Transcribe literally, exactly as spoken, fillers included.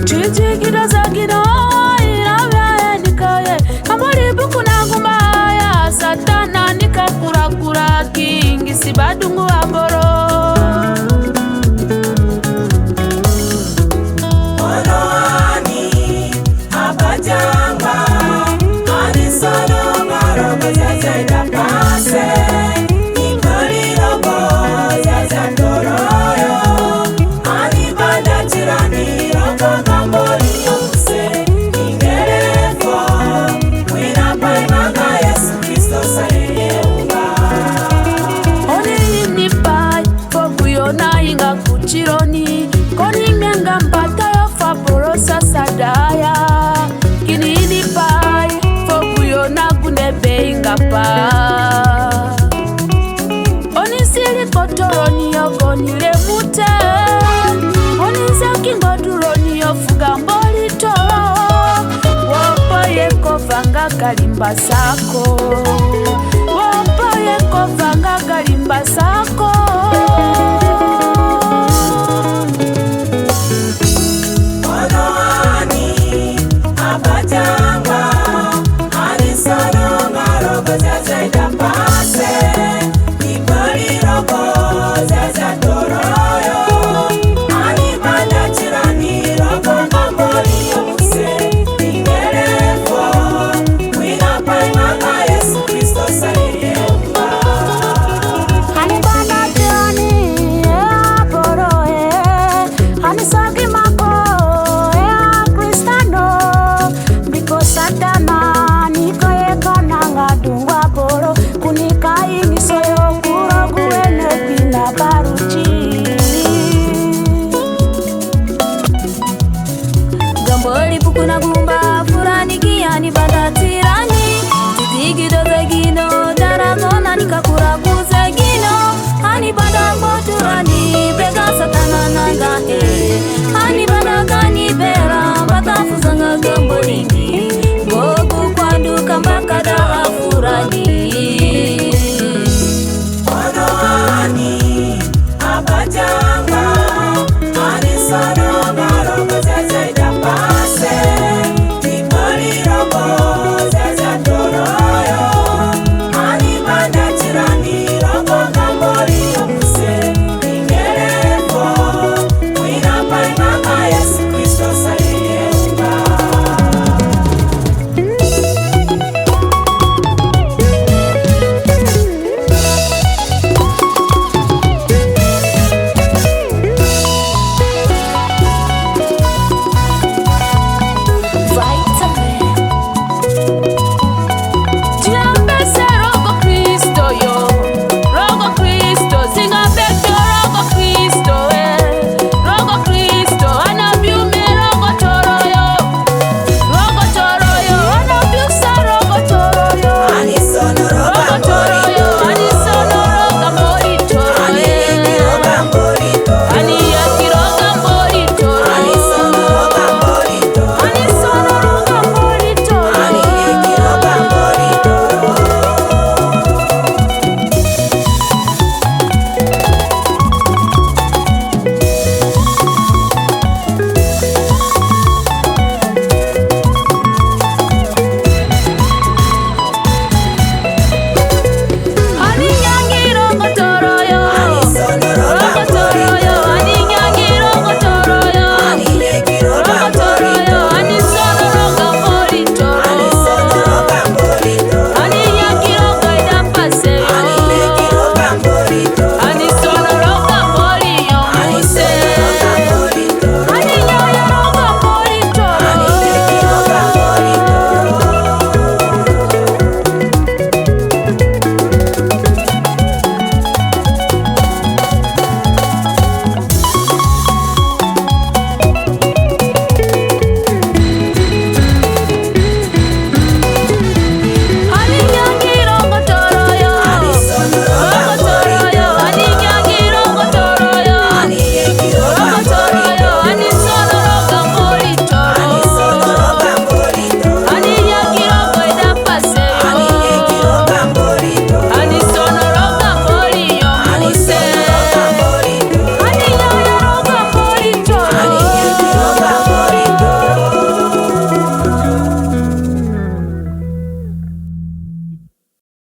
Titi gi da za gi no, ira bia e ni ka ye. Ambori buku na ngumba ya Satana ni ka kura kura kingi si badungu aboro. Ono ani abajanga, ani solo maro bazaza da pase, ni kali robo zaza toroyo, ani banda tirani robo kambori yose, ni ngere fo, wina pai manga Yesu Kristo sa ye unga. Oni ni pai, fo ku yo na inga ku tironi, koni menga mbata yo fu aboro sasada ya. Kini ni pai, fo ku yo na gunde be inga pa. Oni siri kotoro ni yo goni le mute. Oni zaki ngoduro ni yo fu ga Mbori toro. Wo po ye ko vanga garimba sako. Wo po ye ko vanga garimba sako.